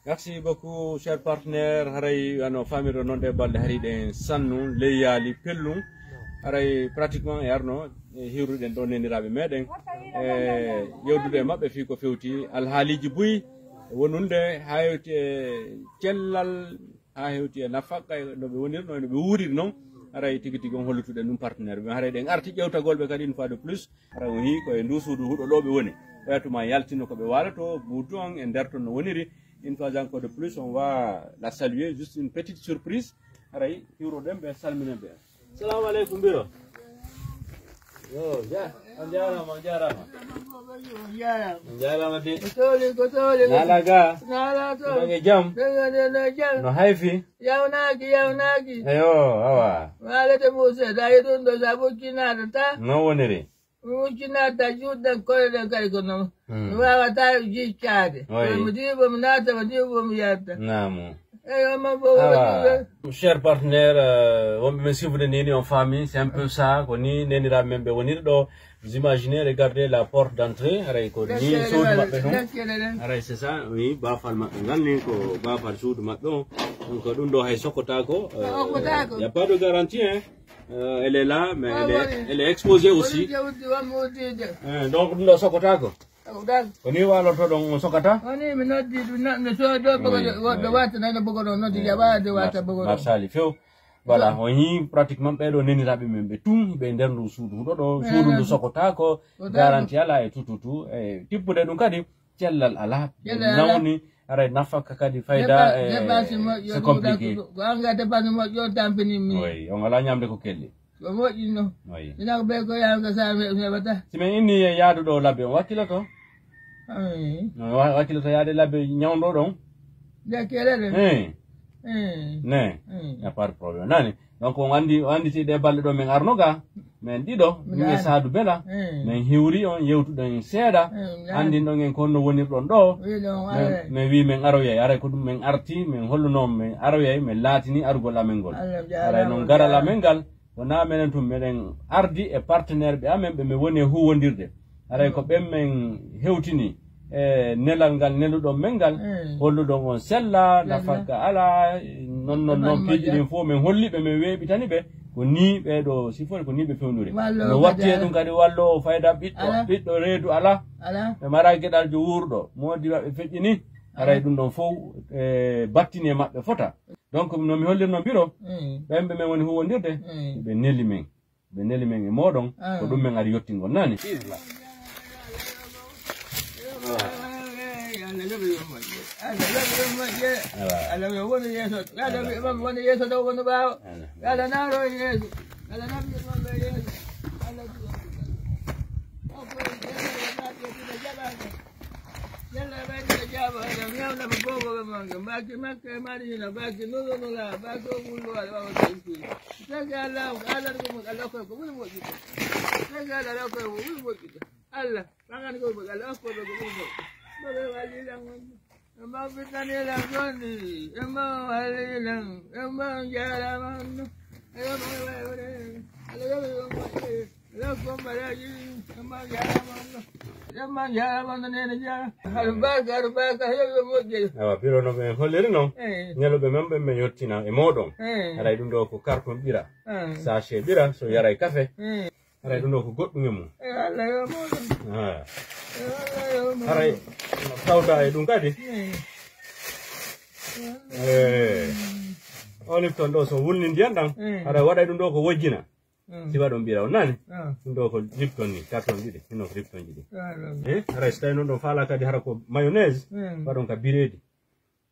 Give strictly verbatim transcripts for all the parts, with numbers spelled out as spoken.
Merci beaucoup, cher partenaire. Haray ano famiro noon ɗe balɗe hari ɗen sannu, leyyaali pellun. Haray pratiquement e arno e hiwruɗen ɗo neniraaɓe meɗen. E yewdude e maɓɓe fii ko fewti alhaaliiji buy wonunde haa hewti e cellal, haa hewti e nafaqqa, e no ɓe woniri, no ɓe wuuriri noon. Haray tigi tigi on hollutuɗen ɗum partenaire ɓe. Haray ɗen arti ƴewtagol ɓe kadi une fois de plus. Haray on yii ko e ndu suudu huɗo ɗo ɓe woni. Ɓeya tuma yaltino ko ɓe waaloto, buutu on e nder ton no woniri. Une fois encore de plus, on va la saluer. Juste une petite surprise. Haray hiwroɗen ɓe, salminen ɓe. Salamu aleykum, Biro. Yo, ja, on jaaraama, on jaaraama. On jaaraama de. Ko tooli, ko tooli. Naala ga. Naala to. Ɗon e jam. Ɗon e jam. No hayfi. Yawnaaki, yawnaaki. Eyo, awa. Waalete Muuse, da e ɗum ɗo sa ɓoccinaɗo ta. No woniri? Mi ɓoccinaɗo ta juuɗe ɗen, koyɗe ɗen kadi ko noon. Hmm. Mi waawataa jiccaade. Oui. Kono mi diwa, mi naata, mi diwa, mi yarta. Naamu. Eyo, ma bo. Awa. Cher partenaire, euh, wonɓe men suivre ni, ni on famille, c'est un peu ça, ko ni neniraaɓe men ɓe woniri ɗo. Vous imaginez, regardez la porte d'entrée, haray ko ni suudu maɓɓe ɗum. Haray c'est ça, oui, baafal maɓɓe ngal ni ko baafal suudu maɓɓe on. Donc ɗum ɗo hay sokkotaako, euh, il y a pas de garantie, hein. Euh, elle est là, mais elle est, elle est exposée aussi. Eh, donc ɗum ɗo sokkotaako. Ko ni waalorto ɗon, on sokata? Woni mi noddi ɗum, no, no soodo bogo, woɓɓe watta nana bogo ɗon, noddi jaɓaade watta bogo ɗon. Marsali few. Voilà, on yii pratiquement ɓeeɗo neniraaɓe men ɓe tun, ɓe nder ndu suudu huɗo ɗo, suudu ndu sokotaako, garanti alaa e tututu, e tippude ɗum kadi, cellal alaa, nawni, aray nafaka kadi fayda, e c'est compliqué. Ko anga dépense moƴƴo tampini mi. Oui, on alaa ñamde ko kelli. Ko moƴƴi no. Oui. Ina ko ɓe ko yaha ko sa heɓata. Si men inni e yaadu ɗo labbe, on wakkiloto? Ay. No, wa-, wakkiloto yaade labbe ñawndo ɗon? Nde kelele? Eh. Eh. Ne. Eh. Y a pas de problème. Nani? Donc, on andi, on andi si ɗe balɗe ɗo men arno ga, men ɗiɗo, min e Saadu Bela, men hiwri on, yewtuɗen seeɗa, andin ɗon en ko honno wonirɗon ɗo. Men, men wi men aroyay, aray ko ɗum men arti, men holluno men aroyay, men laatini arugol amen ngol. Aray noon garal amen ngal, wonaa menen tun, meɗen ardi e partenaire ɓe amen ɓe men woni e huuwondirde. Aray ko ɓen men hewtini e nelal ngal neluɗon men ngal, holluɗon on sella, nafakka alaa, non, non, non, piiji ɗin fof men holli ɓe, men weeɓitani ɓe, ko nii ɓee ɗo sifori, ko nii ɓe fewnduri. No watti e ɗum kadi wallo fayda ɓiɗɗo, ɓiɗɗo reedu alaa, ɓe maraa geɗaljo wuurɗo, moodi maɓɓe feƴƴini, aray ɗum ɗon fof, e, battini e maɓɓe fota. Donc, no mi hollirno biro, ɓen ɓe men woni huuwondirde, ɓe neli men. Ɓe neli men e mooɗon, ko ɗum men ari yottingol, nani? Allah yoɓi on moƴƴere. Allah yoɓi on moƴƴere. Allah yo wonu yeeso. Allah yoɓi on wonu yeeso ɗo wonu ɓaawo. Allah naaro yeeso. Allah naaro yeeso. Allah Yalla ɓayde jaaba, Allah ñawna ko bobo ɓe manga. Mbaki makka e Madina, mbaki nulu nula, mbaki o wullu wala wawa ko iskuri. Tagi Allah ko Allah ko mo Allah ko ko wuli moƴƴi. Tagi Allah ko ko wuli moƴƴi. Allah, ɓangani ko Allah ko ko wuli moƴƴi. Bobo wali lan wonde. Emma fitani lan gondi. Emma wali lan. Emma jarama. Emma wali. Allah yoɓi on moƴƴere. Lokko mbaɗaji, emma jarama Allah. Emma jarama Allah, nene jara. Albarka, albarka, yoɓi on moƴƴere. Awa, biro no ɓe holliri noon. Eh. Neluɓe men ɓe men yottina e mooɗon. Eh. Haray ɗum ɗo ko carton ɓira. Eh. Sachet ɓira, so yaray kafe. Eh. Haray ɗum ɗo ko goɗɗum e mum. Eh, Allah yo moɗon. Ah. Eh, Allah yo moɗon. Haray no tawta e ɗum kadi. Eh. Eh. On ifton ɗo so wulni ndiyan ɗan. Eh. Haray waɗay ɗum ɗo ko wojjina. Mm. Sifa ɗon ɓira on nani? Ah. Ɗum ɗo ko Lipton ni, carton ɗiɗi, hino ko Lipton ɗiɗi. Ah, ɗum. Eh, haray so tawi noon ɗon faala kadi hara ko mayonnaise, mm, waɗon ka bireedi.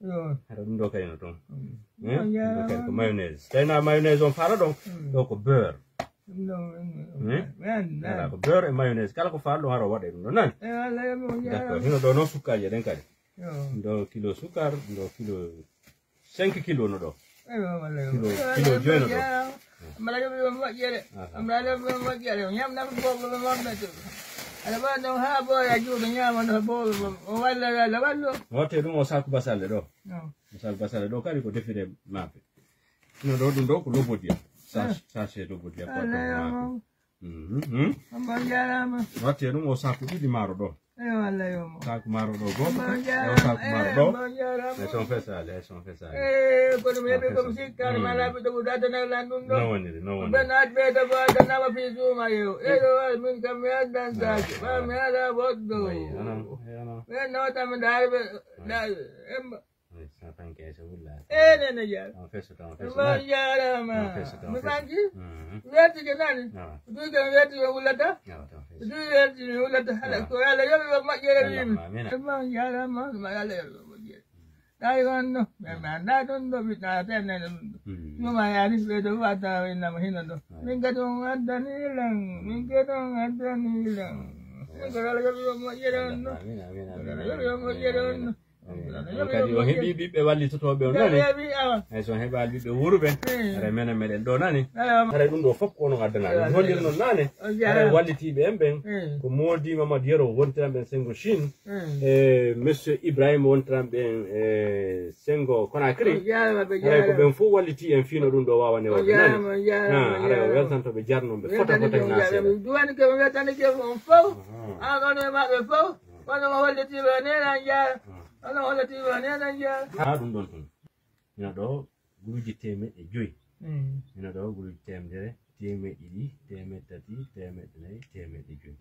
Yo. Hara ɗum ɗo kadi no toon. Mm. Eh? Ɗum ɗo kadi ko mayonnaise. So tawi na mayonnaise on faala ɗon, mm, ɗo ko beurre. Ɗum ɗo, mm, eh? Voilà, ko beurre e mayonnaise. Kala ko faala ɗon hara o waɗa e ɗum ɗo nani? Eh, Allah yo mo. D'accord. Hino ɗo noon sukkaaji eɗen kadi. Yo. Ɗo kilo sukar, ɗo kilo cinq kilo no ɗo. Eyo, walla yo. Kilo, kilo joyi no ɗo. Mbaɗa ɗum yo moƴƴere. Aha. Mbaɗa ɗum yo moƴƴere. Ñamna ko bobo ɓe mammeto. Aɗa waɗa ɗum haa ɓooya juuɗe ñaama no bobo ɓe. O walla yo Allah wallu. Watte ɗum o saku basalle ɗo. No. O saku basalle ɗo kadi ko defire maafe. No ɗo ɗum ɗo ko lobodiya. Sa-, ah, sachet lobodiya ko Allah ɗo yo maafe. Mo. Mhm, mhm. Amma jarama. Watte ɗum o saku ɗiɗi maaro ɗo. Eyo, Allah yo mo. Saku maaro ɗo gooto. Eyo, saku maaro ɗo. Eyo, on fesa ale, eyo, on fesa ale. Eyo, kono mi heɓi ko mi sikkaani ma laabi ɗo ɓurɗa tan lan ɗum ɗo. No woniri, no woniri. Ɓen naati ɓe to bo addanama fii suuma yew. Eyo, min kam mi addan saaki. Ma mi ala woɗɗo. Eyo, non, eyo, non. Ɓen nawata mi ndaari ɓe, ndaari ɓe. Emba. Ene ne jaara. Mo jaarama. Mi fanki. Wertike nani. Duuɓe wertike wulata. Duuɓe wertike wulata. Hala ko yalla yoɓi mo moƴƴere wimi. Mo jaarama. Ma yalla yoɓi mo moƴƴere. Tawi wonno mi annda ɗon ɗo mi tawata nene ɗum ɗo. Ɗuma yani ɓe ɗo wata innama hino ɗo. Min kadi on addani lan. Min kadi on addani lan. Min kadi yalla yoɓi mo moƴƴere on ɗo. Yalla yoɓi mo moƴƴere on ɗo. Kadi o heɓi ɓiɓɓe wallitotooɓe on nani. Hay so on heɓaali ɓiɓɓe wuuruɓe. Haray menen meɗen ɗo nani. Haray ɗum ɗo fof ko onon addana ɗum hollir noon nane. Haray wallitiiɓe en ɓen ko moodi mamad yero wontiran ɓen sengo chine, e monsieur ibrahima wontiran ɓen e sengo conacry. Haray ko ɓen fof wallitii en fiino ɗum ɗo waawa neworde nani. Haray o weltanto ɓe jarno ɓe fota fota hina seeɗa. Duwani ko mi weltanike on fof. An on e maɓɓe fof. Kono mo hollitiiɓe o nena jaara. Kono hollitiiɓe o nena jaara. Ha ɗum ɗon tun. Ina ɗo guluuji teemeɗɗe joyi. Ina ɗo guluuji teemedere, teemeɗɗe ɗiɗi, teemeɗɗe tati, teemeɗɗe nayi, teemeɗɗe joyi.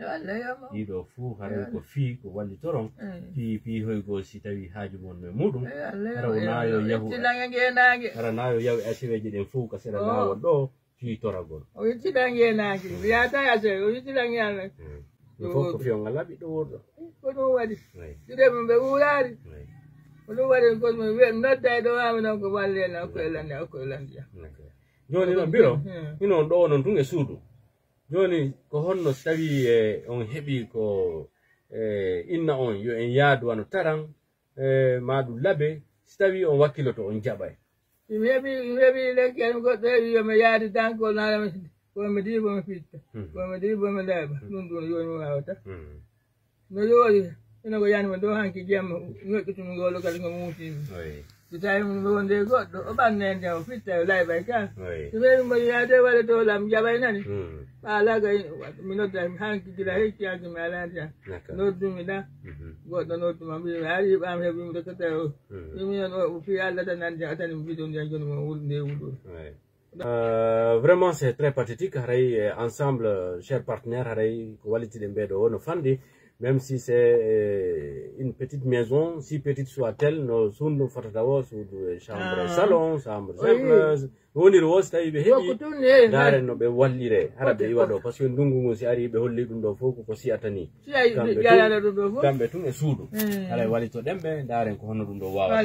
Ɗiɗo fuu haray ko fii ko wallitoron. Fii fii hoygol si tawi haaju mon no e muɗum. Hara o naayo yahu. Hara naayo yahu asiweeji ɗen fuu ka sera laawol ɗo. Fii toragol. O yettidan ngeenaaki. Mi yaata yase o yettidan ngeenaaki. Ɗum fof ko fiyo ngal laɓi ɗo wurɗo. Ko ɗum waɗi. Ɗiɗe mum ɓe wuuraari. Ko ɗum waɗi ko ɗum wiya nodda e ɗo wami noon ko walle na ko e lande ko e lande. Jooni noon mbiro ino on ɗo onon tun e suudu. Jooni ko honno so tawii e on heɓii ko e inna on yo en yaadu wano taran e ma ɗum labe si tawii on wakkiloto on jaɓay. Mi heɓi mi heɓi lekki am goɗɗo heɓi yomi yaadi tan ko naram komi diibo mi fitta komi diibo mi leeɓa ɗum ɗum yoni mi wawata. No yooɗi ino ko yani mi ɗo hanki jemma ñoƴƴutumi ngolo kadi ngo muutimi. So tawi mi wonde goɗɗo o ɓannende o fitta o layɓay ka. So ɓeɗum mbaɗi yaade waɗa to lam jaɓay nani. Ɓa alaga mi nodda hanki gila hecci hanki mi alani tan. Noddumi ɗa goɗɗo nodduma mbimi ari ɓam heɓimi rekata o. Ɗum yon o fi Allah tan nandi a tani mbiɗo ndiyan joni mo wul nde wulur. Euh, vraiment c'est très pathétique haray euh, ensemble euh, cher partenaire haray ko wallitiɗen ɓeɗo o no fandi. Même si c'est euh, une petite maison si petite soit telle no suudu fotata o suudu e chambre e salon chambre simple. Woniri wo si tawi ɓe heɓi ndaaren no ɓe wallire hara ɓe iwa ɗo par ce que ndungu ngu si ari ɓe holli ɗum ɗo fof koko siyata ni. Kamɓe tun e suudu haray walitoɗen ɓe ndaaren ko honno ɗum ɗo wawata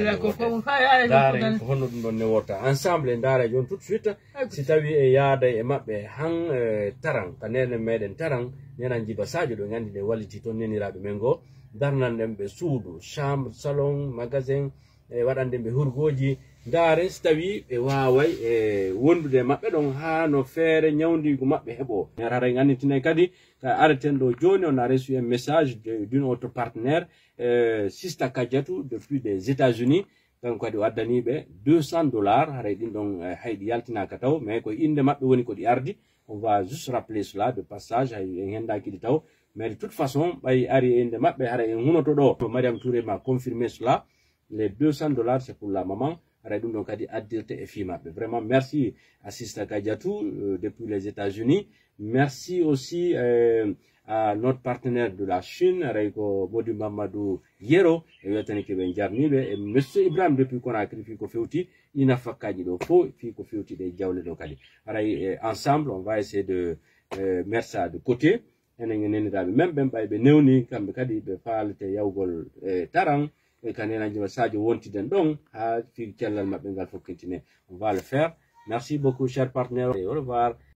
ndaaren ko honno ɗum ɗon neworta ensemble e ndaara jooni tout de suite. Si tawi e yaada e maɓɓe han taran ka nene meɗen taran nenan jiba sadio ɗo gandi ɗe walliti toon neniraɓe men goo darnanɗen ɓe suudu chambre salon magasin e waɗande ɓe hurgooji ndaaren si tawii ɓe waaway e wondude e maɓɓe ɗon haa no feere ñawndiigu maɓɓe heɓoo. Haray ngannditinay kadi ka areten ɗo jooni on a reçu un message d'une autre partenaire sista kadiatu depuis des états-unis. Kanko kadi o addanii ɓe deux cents dollars haray ɗin ɗon hayɗi yaltinaaka taw mais koye innde maɓɓe woni ko ɗi ardi. On va juste rappeler cela de passage hay en henndaaki ɗi taw mais de toute façon ɓay ari e innde maɓɓe haray en hunoto ɗo mariam touré ma confirmer cela. Les deux cents dollars c'est pour la maman. Haray ɗum ɗon kadi addirte e fii maɓɓe vraiment merci à sista kadiatu depuis les états-unis. Merci aussi euh, à notre partenaire de la chine haray ko modi mamadou yero e weltanike ɓe jarniɓe e monsieur ibrahim depuis conacry fii ko fewti ɗi nafakkaaji ɗo fof fii ko fewti ɗe jawle ɗo kadi haray ensemble on va essayer de euh, mettre ça de côté. Enen e neniraaɓe men ɓen ɓay ɓe newni kamɓe kadi ɓe faalete yawgol e taran e ka nenanji ma sadio wontiden ɗon haa fii cellal maɓɓe ngal fokkintine. On va le faire. Merci beaucoup cher partenaire et au revoir.